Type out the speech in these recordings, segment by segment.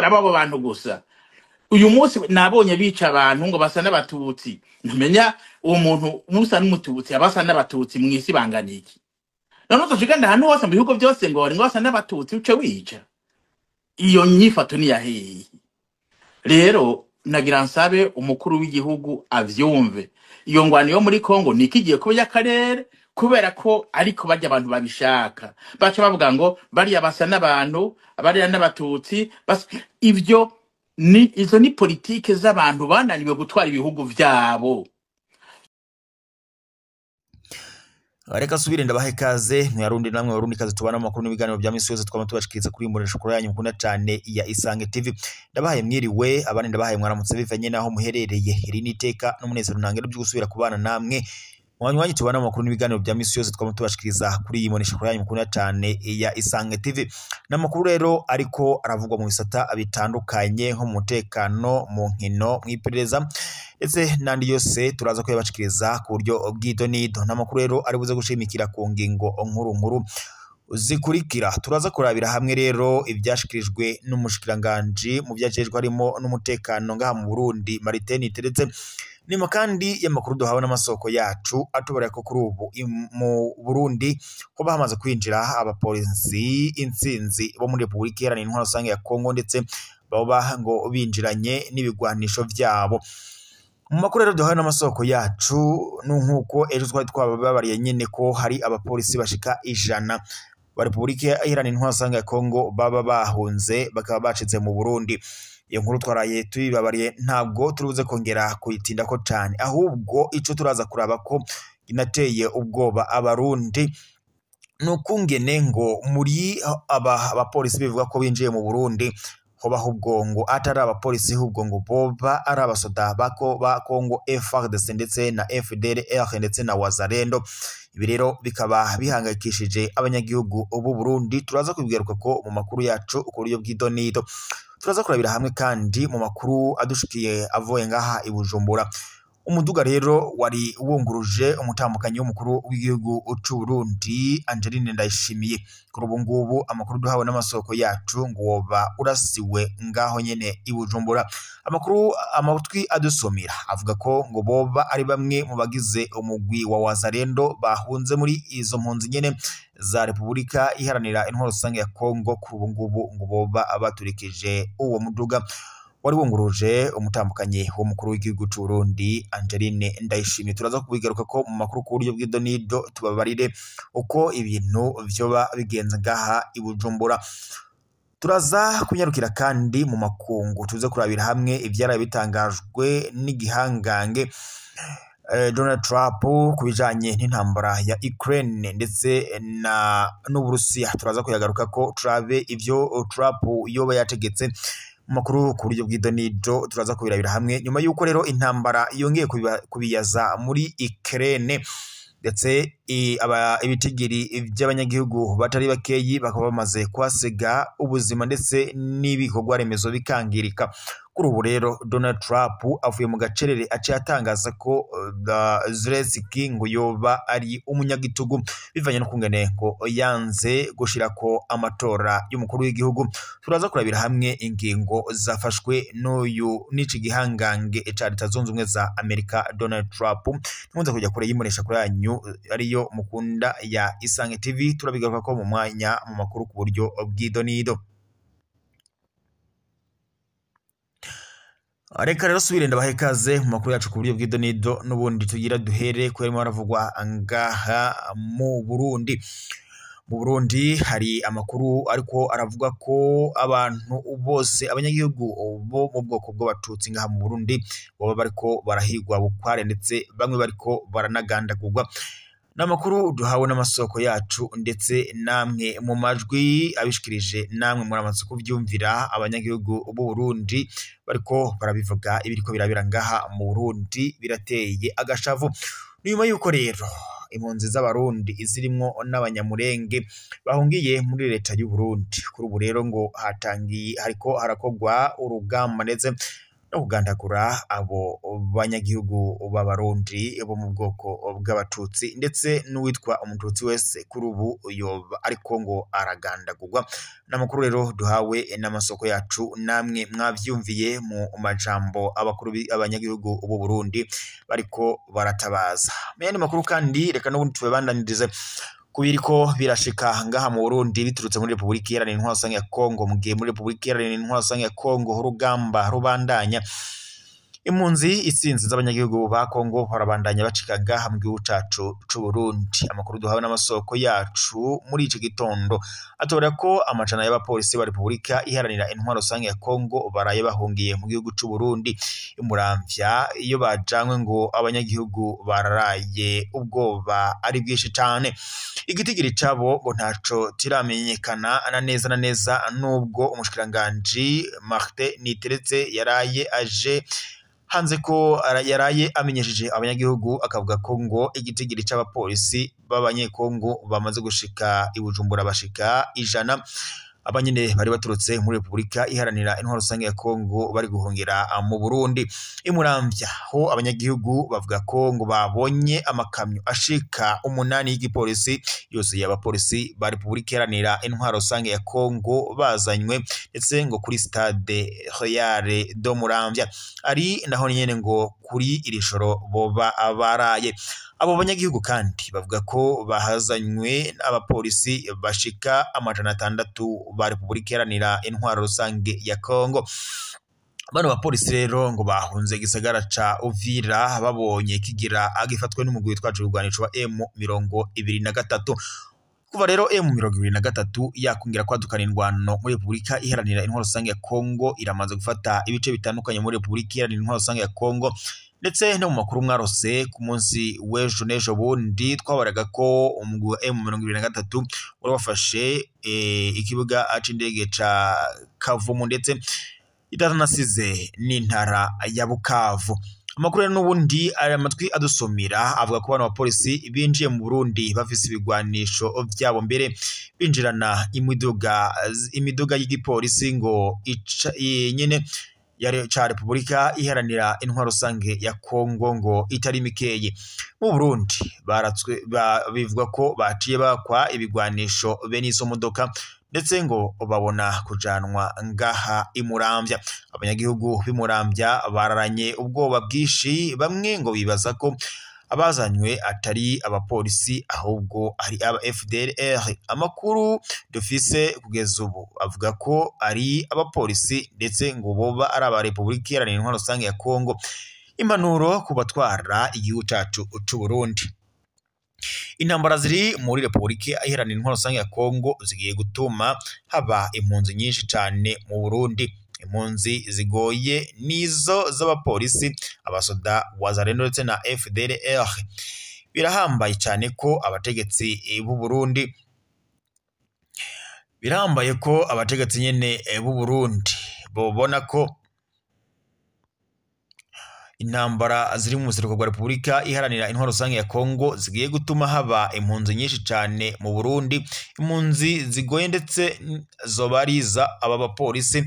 Abo bantu gusa uyu munsi nabonye bica abantu ngo basa n'abatutsi. Ntumenya uwo muntu musa n'umututsi, abasa n'abatutsi mw'isi bangana iki? None uzoshigana ahantu hose mu bihugu byose ngo ngo basa n'abatutsi uce wica? Iyo nyifato niyahehe? Rero nagira nsabe umukuru w'igihugu avyumve. Iyo ngwano yo muri Kongo nikigiye kuba y'akarere, kubera ko ariko barya abantu babishaka baca bavuga ngo bariya basa n'abantu, bariya n'abatutsi. Ivyo ni izo ni politike z'abantu bananiwe gutwara ibihugu vyabo. Reka subire ndabahe kaze mwarundi namwe warundi kaze tubana amakuru n'ibiganiro bya misi yose twama tubashikiriza kuri imbonesha kuri yanyu mukunda cyane ya Isange TV. Ndabahaye mwiriwe, abandi ndabahaye mwaramutse bivanye naho muherereye. Iri ni iteka n'umunezero ntangere byo gusubira kubana namwe mwanywanyi tubana amakuru n'ibiganiro bya misi yose twama tubashikiriza kuri iyi mbonesha kuri yanyu mukunda cyane ya Isange TV. N'amakuru rero ariko aravugwa mu bisata bitandukanye nko mu mutekano, mu nkino, mu iperereza ndetse n'andi yose turaza kuyabashikiriza ku buryo bw'idonido. N'amakuru rero ari buze gushimikira ku ngingo nkuru nkuru zikurikira. Turaza kurabira hamwe rero ibyashikirijwe n'umushikiranganji mu byajejwe harimo n'umutekano ngaha mu Burundi Martin Teretse. Nimo kandi y'amakuru duhawe n'amasoko yacu atubarira ko kuri ubu mu Burundi ko bahamaze kwinjira abapolisi intsinzi bo muri Republika Iharanira Intwaro Rusange ya Kongo, ndetse baba ngo binjiranye n'ibigwanisho vyabo. Mu makuru rero duhawe n'amasoko yacu nkuko ejo twari twababariye nyene ko hari abapolisi bashika 100 ba Republika Iharanira Intwaro Rusange ya Kongo baba bahunze bakaba bacitse mu Burundi. Iyo nkuru twaraye tuyibabariye, ntabwo turubuze kongera kuyitindako cane, ahubwo ico turaza kuraba ko inateye ubwoba abarundi nukungene ngo muri aba abapolisi bivuga ko binjiye mu Burundi hoba ahubwo ngo atari abapolisi, ahubwo ngo boba ari abasoda bako ba Kongo FARDC ndetse na FDLR ndetse na Wazalendo. Ibi rero bikaba bihangayikishije abanyagihugu b'u Burundi. Turaza kubigaruka ko mu makuru yacu ku buryo bw'idonido. Turaza kurabira hamwe kandi mu makuru adushikiye avuye ngaha i Bujumbura. Umuduga rero wari wunguruje umutambukanyi w'umukuru w'igihugu c'u Burundi Angeline Ndayishimiye. Kuri ubu ngubu amakuru duhawe n'amasoko yacu ngo woba urasiwe ngaho nyene i Bujumbura. Amakuru amatwi adusomera avuga ko ngo boba ari bamwe mu bagize umugwi wa Wazalendo bahunze muri izo mpunzi nyene za Republika Iharanira Intwaro Rusange ya Kongo. Kuri ubu ngubu ngo boba baturikije uwo muduga wari wunguruje umutambukanyi w'umukuru w'igihugu c'u Burundi Angeline Ndayishimiye. Turaza kubigaruka ko mu makuru ku buryo bw'idonido, tubabarire uko ibintu vyoba bigenze ngaha i Bujumbura. Turaza kunyarukira kandi mu makungu, tuze kurabira hamwe ivyaraye bitangajwe n'igihangange Donald Trump ku bijanye n'intambara ya Ukraine ndetse na n'Uburusiya. Turaza kuyagaruka ko turabe ivyo Trump yoba yategetse makuru ku buryo bw'idonido, turaza kubirabira hamwe nyuma yuko rero intambara yongeye kubiyaza muri Ukraine ndetse ibitigiri by'abanyagihugu batari bakeyi bakaba bamaze kuhasiga ubuzima ndetse n'ibikorwa remezo bikangirika. Kuri ubu rero Donald Trump avuye mu gacerere aciye atangaza ko Zelensky ngo yoba ari umunyagitugu bivanye n'ukungene ngo yanze gushirako amatora y'umukuru w'igihugu. Turaza kurabira hamwe ingingo zafashwe n'uyu n'ici gihangange ca Leta Zunze Ubumwe za Amerika Donald Trump. Ntimuze kujya kure y'imbonesha kuri yanyu ariyo mukunda ya Isange TV. Turabigaruka ko mu mwanya mu makuru ku buryo bw'idonido. Reka rero subire ndabahe kaze mu makuru yacu ku buryo bw'idonido, n'ubundi tugira duhere ko yarimo haravugwa ngaha mu Burundi. Mu Burundi hari amakuru ariko aravuga ko abantu bose abanyagihugu bo mu bwoko bw'abatutsi ngaha mu Burundi baba bariko barahigwa bukware ndetse bamwe bariko baranagandagurwa. N'amakuru duhawe n'amasoko yacu ndetse namwe mu majwi abishikirije namwe muramaze kuvyumvira abanyagihugu b'u Burundi bariko barabivuga ibiriko birabera ngaha mu Burundi birateye agashavu. Nyuma yuko rero impunzi z'abarundi zirimwo n'abanyamurenge bahungiye muri leta y'u Burundi, kuri ubu rero ngo hatangiye hariko harakogwa urugamba ndetse no kugandagura abo banyagihugu b'Abarundi bo mu bwoko bw'Abatutsi, ndetse n'uwitwa Umututsi wese kuri ubu yoba ariko ngo aragandagurwa. N'amakuru rero duhawe n'amasoko yacu, namwe mwavyumviye mu majambo abakuru abanyagihugu b'u Burundi bariko baratabaza. Meyandi makuru kandi reka n'ubundi tubabandanirize kubiriko birashika ngaha mu Burundi biturutse muri Republika Iharanira Intwaro Rusange ya Kongo. Mu gihe muri Republika Iharanira Intwaro Rusange ya Kongo urugamba rubandanya, impunzi itsinzi z'abanyagihugu ba Kongo barabandanya bacika ngaha mu gihugu cacu c'u Burundi. Amakuru duhawe n'amasoko yacu muri ico gitondo atubwira ko amajana y'abapolisi ba Republika Iharanira Intwaro Rusange ya Kongo baraye bahungiye mu gihugu c'u Burundi. Imuramvya iyo bajanywe ngo abanyagihugu bararaye ubwoba ari bwinshi cane. Igitigiri cabo ngo ntaco kiramenyekana na neza na neza, nubwo umushikiranganji Martin Niteretse yaraye aje hanze ko yaraye amenyesheje abanyagihugu, akavuga ko ngo igitigiri c'abapolisi b'abanyekongo bamaze gushika i Bujumbura bashika 100, abanyene bari baturutse muri Republika Iharanira Intwaro Rusange ya Kongo bari guhungira mu Burundi. Imuramvya ho abanyagihugu bavuga ko ngo babonye amakamyo ashika 8 y'igipolisi yuzuye abapolisi ba Republika Iharanira Intwaro Rusange ya Kongo bazanywe, ndetse ngo kuri stade Royale do Muramvya ari naho nyene ngo kuri iri joro boba abaraye. Abo banyagihugu kandi bavuga ko bahazanywe abapolisi bashika 600 ba Republika Iharanira Intwaro Rusange ya Kongo. Bano bapolisi rero ngo bahunze igisagara ca Uvira babonye kigira agifatwe n'umugwi witwaje ibigwanisho wa M23. Kuva rero M23 yakongera kwadukana indwano muri Republika Iharanira Intwaro Rusange ya Kongo, iramaze gufata ibice bitandukanye muri Republika Iharanira Intwaro Rusange ya Kongo, ndetse no mu makuru mwarose ku munsi w'ejo n'ejo bundi twabaraga ko umugwi wa M23 wari wafashe ikibuga c'indege ca Kavumu, ndetse idatanasize n'intara ya Bukavu. Amakuru rero n'ubundi ari amatwi adusumira avuga ko bano bapolisi binjiye mu Burundi bafise ibigwanisho vyabo, mbere binjirana imiduga y'igipolisi ngo nyene ya ca Republika Iharanira Intwaro Rusange ya Kongo ngo itari mikeye. Mu Burundi baratswe bivuga ko baciye bakwa ibigwanisho bene izo modoka, ndetse ngo babona kujanwa ngaha imuramvya. Abanyagihugu b'imuramvya bararanye ubwoba bwinshi, bamwe ngo bibaza ko abazanywe atari abapolisi ahubwo ari aba FDLR. Amakuru dufise kugeza ubu avuga ko ari abapolisi, ndetse ngo boba ari aba Republika Iharanira Intwaro Rusange ya Kongo. Impanuro ku batwara igihugu cacu c'u Burundi. Intambara ziri muri Republika Iharanira Intwaro Rusange ya Kongo zigiye gutuma haba impunzi nyinshi cane mu Burundi. Impunzi zigoye nizo z'abapolisi, abasoda Wazalendo ndetse na FDLR. Birahambaye cyane ko abategetsi b'u Burundi birambaye ko abategetsi nyene b'u Burundi bobona ko intambara ziri mu buseruko bwa Republika Iharanira Intwaro Rusange ya Kongo zigiye gutuma haba impunzi nyinshi cane mu Burundi. Impunzi zigoye ndetse zobariza aba bapolisi,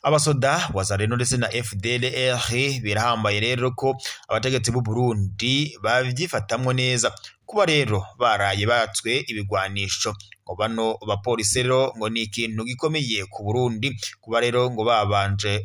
abasoda Wazalendo ndetse na FDLR. Birahambaye rero ko abategetsi b'u Burundi bavyifatamwo neza, kuba rero baraye batswe ibigwanisho ngo bano bapolisi rero ngo ni ikintu gikomeye ku Burundi, kuba rero ngo babanje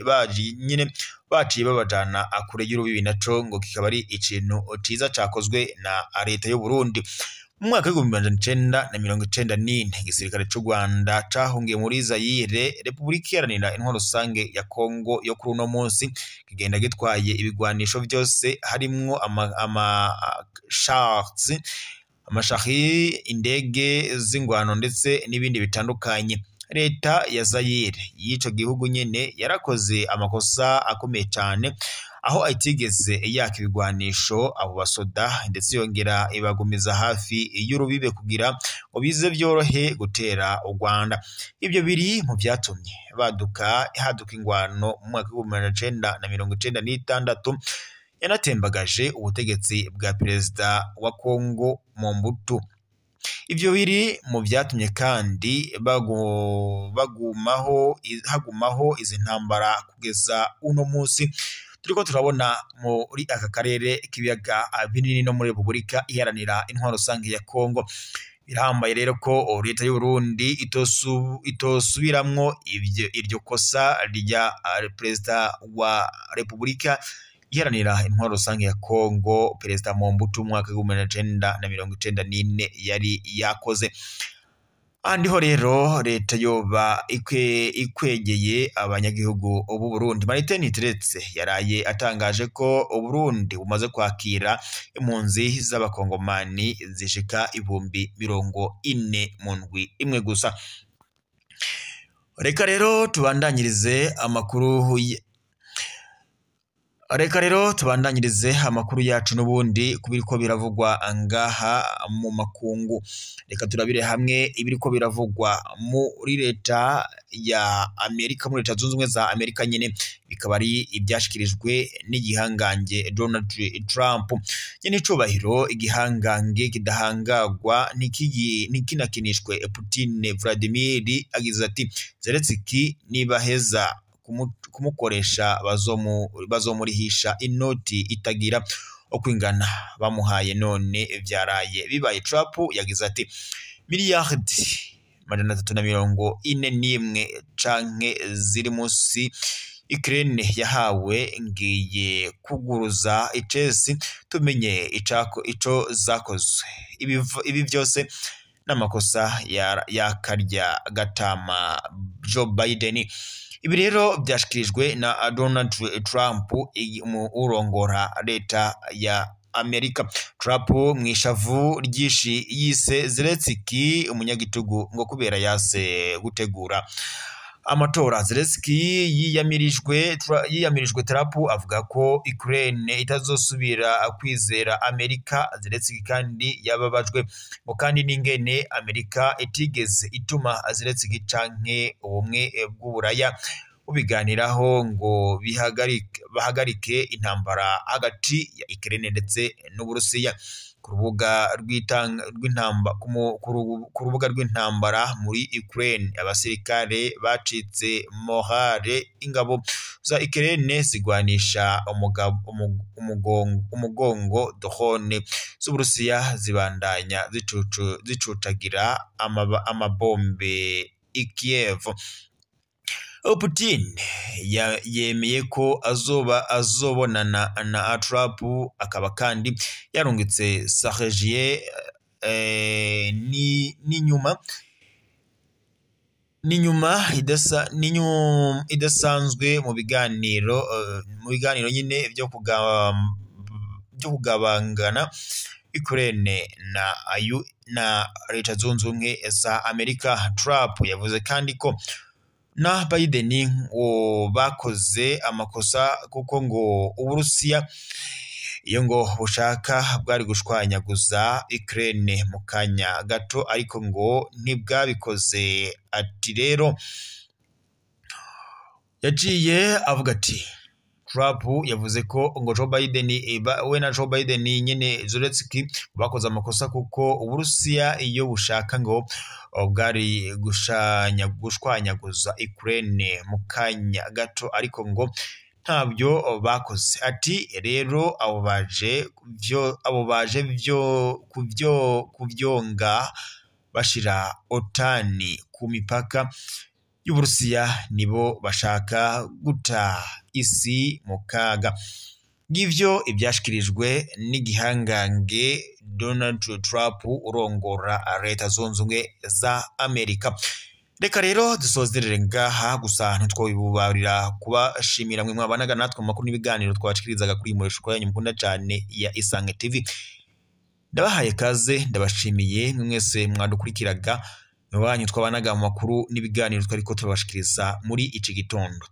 baje nyine baciye babajana kure y'urubibi, naco ngo kikaba ari ikintu ciza cakozwe na leta y'u Burundi. Mu mwaka w'1994 igisirikare c'u Rwanda cahungiye muri Zaire, Republika Iharanira Intwaro Rusange ya Kongo yo kuri uno munsi, kigenda gitwaye ibigwanisho vyose harimwo amashari, indege z'ingwano ndetse n'ibindi bitandukanye. Leta ya Zaire y'ico gihugu nyene yarakoze amakosa akomeye cane, aho itigeze yaka ibigwanisho abo basoda, ndetse yongera ibagumiza hafi y'urubibe kugira ngo bize vyorohe gutera u Rwanda. Ibyo biri mu vyatumye haduka ingwano mu mwaka w'1996 yanatembagaje ubutegetsi bwa perezida wa Kongo Mobutu. Ivyo biri mu vyatumye kandi bagumaho hagumaho izi ntambara kugeza uno munsi turiko turabona muri aka karere k'ibiyaga binini no muri Repubulika Iharanira Intwaro Rusange ya Kongo. Birahambaye rero ko leta y'u Burundi itosubiramwo iryo kosa rya perezida wa Repubulika Iharanira Intwaro Rusange ya Kongo, perezida Mobutu, mu mwaka w'1994 yari yakoze. Andiho rero leta yoba ikwegeye abanyagihugu b'u Burundi. Martin Niteretse yaraye atangaje ko Uburundi bumaze kwakira impunzi z'abakongomani zishika 40,000 mu ndwi imwe gusa. Reka rero tubandanyirize amakuru Reka rero tubandanyirize amakuru yacu n'ubundi kubiriko biravugwa ngaha mu makungu. Reka turabire hamwe ibiriko biravugwa muri leta ya Amerika, muri Leta Zunze Ubumwe za Amerika nyene, bikaba ari ibyashikirijwe n'igihangange Donald Trump. Nyene icubahiro igihangange kidahangagwa ntikinakinishwe Putin Vladimir agize ati Zelensky nibaheza kumukoresha bazomurihisha inoti itagira ukwingana bamuhaye, none vyaraye bibaye. Trump yagize ati miliyardi 341 canke ziri musi Ukraine yahawe, ngiye kuguruza icesi tumenye ico zakozwe. Ibi vyose n'amakosa yakarya gatama Joe Biden. Ibi rero byashikirijwe na Donald Trump urongora leta ya Amerika. Trump mwishavu ryinshi yise Zelensky umunyagitugu ngo kubera yase gutegura amatora. Zelensky yiyamirijwe Trump avuga ko Ukraine itazosubira kwizera Amerika. Zelensky kandi yababajwe ngo kandi n'ingene Amerika itigeze ituma Zelensky canke ubumwe bw'Uburaya bubiganiraho ngo bahagarike intambara hagati ya Ukraine ndetse n'Uburusiya. Ku rubuga rw'intambara muri Ukraine, abasirikare bacitse morale, ingabo za Ukraine zigwanisha umugongo drone z'Uburusiya zibandanya zicucagira amabombe i Kiev. Putin yemeye ko azobonana na Trump, akaba kandi yarungitse Sergei n'inyuma idasanzwe mu biganiro nyine byo kugabangana Ukraine na Leta Zunze Ubumwe za Amerika. Trump yavuze kandi ko na Biden ngo bakoze amakosa kuko ngo Uburusiya iyo ngo bushaka bwari gushwanyaguza Ukraine mu kanya gato, ariko ngo ntibwabikoze. Ati rero yaciye avuga ati Trump yavuze ko ngo Joe Biden we na Joe Biden nyene Zelensky bakoze amakosa kuko Uburusiya iyo bushaka ngo bwari gushwanyaguza Ukraine mu kanya gato, ariko ngo ntabyo bakoze. Ati rero abo baje kuvyonga bashira OTAN ku mipaka y'Uburusiya nibo bashaka guta isi mu kaga. Ngivyo ibyashikirijwe n'igihangange Donald Trump urongora Leta Zunze Ubumwe za Amerika. Reka rero dusozerere ngaha, gusa ntitwobibubarira kubashimira mwe mwabanaga natwe mu makuru n'ibiganiro twabashikirizaga kuri Imbonesha yanyu mukunda cyane ya Isange TV. Ndabahaye kaze, ndabashimiye mwe mwese mwadukurikiraga, mwe banyu twabanaga mu makuru n'ibiganiro twariko turabashikiriza muri iki gitondo.